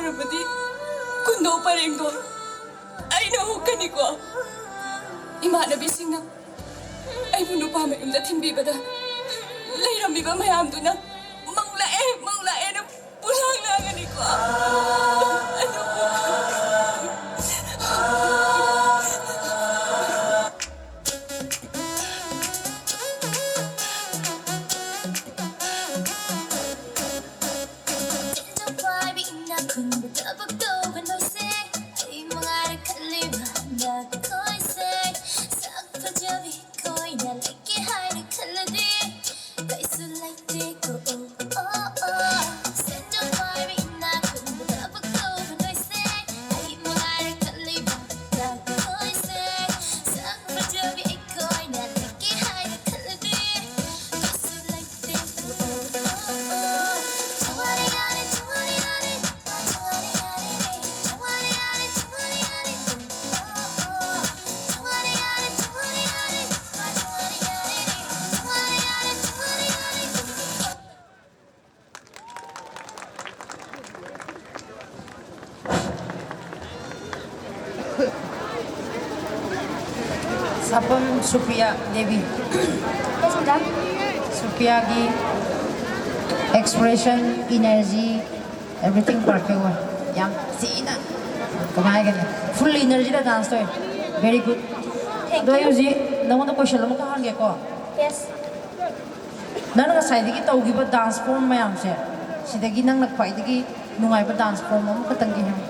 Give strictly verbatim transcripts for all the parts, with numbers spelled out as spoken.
ꯍꯥꯏꯔꯕꯗꯤ ꯀꯨꯟꯗꯣ ꯄꯔꯦꯡꯗꯣ ꯑꯩꯅ ꯍꯨꯛꯀꯅꯤꯀꯣ꯫ ꯏꯃꯥꯟꯅꯕꯤꯁꯤꯡꯅ ꯑꯩꯕꯨ ꯅꯨꯄꯥ ꯃꯌꯨꯝꯗ ꯊꯤꯟꯕꯤꯕꯗ ꯂꯩꯔꯝꯃꯤꯕ ꯃꯌꯥꯝꯗꯨꯅ "ꯃꯧ ꯂꯥꯛꯑꯦ, ꯃꯧ ꯂꯥꯛꯑꯦꯅ" ꯄꯨꯂꯥꯡ ꯂꯥꯡꯒꯅꯤꯀꯣ꯫ ꯑꯗꯨꯕꯨ ꯈꯨꯟꯕ ꯊꯕꯛ ꯇꯧꯒꯅꯣꯁꯦ, ꯑꯩ ꯃꯉꯥꯏꯔꯦ ꯈꯜꯂꯤꯕ ꯅꯈꯣꯏꯁꯦ꯫ ꯁꯛ ꯐꯖꯕꯤ ꯑꯩꯈꯣꯏꯅ ꯂꯩꯒꯦ ꯍꯥꯏꯅ ꯈꯜꯂꯗꯤ ꯀꯩꯁꯨ ꯂꯩꯇꯦꯀꯣ꯫ ꯑꯣ, ꯑꯣ, ꯑꯣ꯫ ꯁꯦꯟꯗꯣꯡ ꯄꯥꯏꯕꯤ ꯏꯅꯥꯛ ꯈꯨꯟꯕ ꯊꯕꯛ ꯇꯧꯒꯅꯣꯁꯦ, ꯑꯩ ꯃꯉꯥꯏꯔꯦ ꯈꯜꯂꯤꯕ ꯅꯈꯣꯏꯁꯦ꯫ ꯁꯛ ꯐꯖꯕꯤ ꯑꯩꯈꯣꯏꯅ ꯂꯩꯒꯦ ꯍꯥꯏꯅ ꯈꯜꯂꯗꯤ ꯀꯩꯁꯨ ꯂꯩꯇꯦꯀꯣ꯫ ꯑꯣ, ꯑꯣ, ꯑꯣ꯫ ꯁꯥꯄꯝ Supriya Devi. Yes, madam. ꯁꯨꯄ꯭ꯔꯤꯌꯥꯒꯤ expression, energy, everything perfect ꯑꯣꯏ꯫ ꯌꯥꯝ ꯊꯤꯅ, ꯀꯃꯥꯏ ꯍꯥꯏꯒꯅꯤ, full energy ꯗ dance ꯇꯧꯋꯦ꯫ Very good. Thank you. ꯑꯗꯣ ꯑꯩ ꯍꯧꯖꯤꯛ ꯅꯉꯣꯟꯗ question ꯑꯃꯈꯛ ꯍꯪꯒꯦꯀꯣ꯫ Yes. ꯅꯪꯅ ꯉꯁꯥꯏꯗꯒꯤ ꯇꯧꯈꯤꯕ dance form ꯃꯌꯥꯝꯁꯦ, ꯁꯤꯗꯒꯤ ꯅꯪꯅ ꯈ꯭ꯋꯥꯏꯗꯒꯤ ꯅꯨꯡꯉꯥꯏꯕ dance form ꯑꯃꯈꯛꯇꯪꯗꯤ ꯍꯥꯏꯌꯨ꯫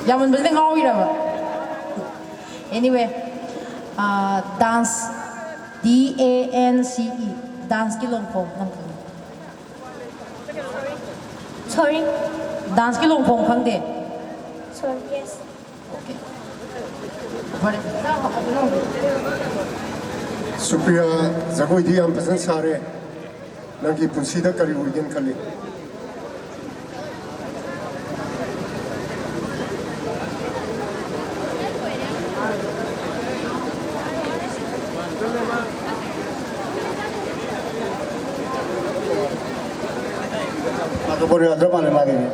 ꯌꯥꯝꯃꯟꯕꯁꯤꯗ ꯉꯥꯎꯔꯤꯔꯕ? Anyway, ah, dance, D A N C E, dance ꯀꯤ long form ꯅꯪ ꯈꯪꯉꯤ? Sorry. Dance ꯀꯤ long form ꯈꯪꯗꯦ? Sorry, yes. ꯁꯨꯄ꯭ꯔꯤꯌꯥ, ꯖꯒꯣꯏꯗꯤ ꯌꯥꯝ ꯐꯖꯅ ꯁꯥꯔꯦ꯫ ꯅꯪꯒꯤ ꯄꯨꯟꯁꯤꯗ ꯀꯔꯤ ꯑꯣꯏꯒꯦꯅ ꯈꯜꯂꯤ? ꯅꯝꯕꯔ ꯌꯥꯗ꯭ꯔ ꯃꯥꯜꯂꯦ ꯃꯥꯒꯤꯗꯤ꯫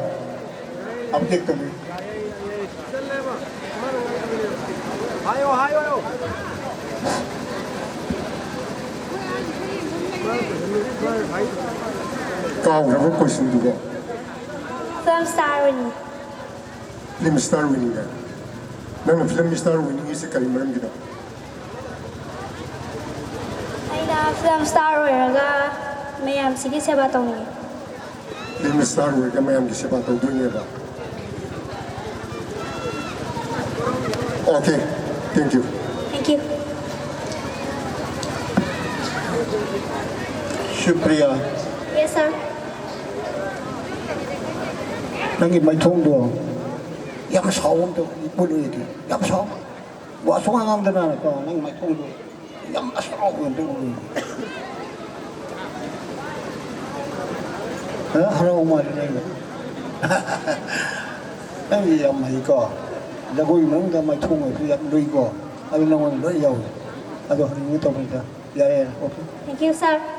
ꯑꯞꯗꯦꯠ ꯇꯧꯕꯤꯌꯨ꯫ ꯀꯥꯎꯈ꯭ꯔꯕ ꯀꯣꯏꯁꯟꯗꯨꯕꯣ? ꯐꯤꯂꯝ ꯁ꯭ꯇꯥꯔ ꯑꯣꯏꯅꯤꯡꯉꯤ꯫ ꯐꯤꯂꯝ ꯁ꯭ꯇꯥꯔ ꯑꯣꯏꯅꯤꯡꯉꯦ꯫ ꯅꯪꯅ ꯐꯤꯂꯝ ꯁ꯭ꯇꯥꯔ ꯑꯣꯏꯅꯤꯡꯉꯤꯁꯦ ꯀꯔꯤ ꯃꯔꯝꯒꯤꯅꯣ? ꯑꯩꯅ ꯐꯤꯂꯝ ꯁ꯭ꯇꯥꯔ ꯑꯣꯏꯔꯒ ꯃꯌꯥꯝꯁꯤꯒꯤ ꯁꯦꯕꯥ ꯇꯧꯅꯤꯡꯉꯤ꯫ ꯐꯤꯂꯝ ꯁ꯭ꯇꯥꯔ ꯑꯣꯏꯔꯒ ꯃꯌꯥꯝꯒꯤ ꯁꯦꯕꯥ ꯇꯧꯗꯣꯏꯅꯦꯕ꯫ Okay, thank you. Thank you. Supriya, Yes, sir. ꯅꯪꯒꯤ ꯃꯥꯏꯊꯣꯡꯗꯣ ꯌꯥꯝ ꯁꯥꯎꯕ ꯑꯝꯇ ꯎꯠꯂꯨ꯫ ꯌꯥꯝ ꯁꯥꯎ꯫ ꯋꯥ ꯁꯨꯉꯥꯡ ꯉꯥꯡꯗꯅ ꯀꯣ, ꯅꯪ ꯃꯥꯏꯊꯣꯡꯗꯣ ꯌꯥꯝ ꯑꯁꯥꯎꯕ ꯑꯝꯇ ꯎꯠꯂꯨ꯫ ꯍꯥ? ꯍꯔꯥꯎ ꯃꯥꯜꯂꯦ ꯅꯪꯗꯣ꯫ ꯅꯪꯗꯤ ꯌꯥꯝ ꯍꯩꯀꯣ꯫ ꯖꯒꯣꯏ ꯃꯅꯨꯡꯗ ꯃꯥꯏꯊꯣꯡ ꯑꯣꯏꯕꯁꯨ ꯌꯥꯝ ꯂꯨꯏꯀꯣ꯫ ꯑꯗꯨ ꯅꯉꯣꯟꯗ ꯂꯣꯏ ꯌꯥꯎꯏ꯫ ꯑꯗꯣ ꯍꯪꯅꯤꯡꯒꯦ ꯇꯧꯕꯅꯤꯗ꯫ ꯌꯥꯔꯦ, ꯌꯥꯔꯦ꯫ ꯑꯣꯀꯦ꯫ Thank you, sir.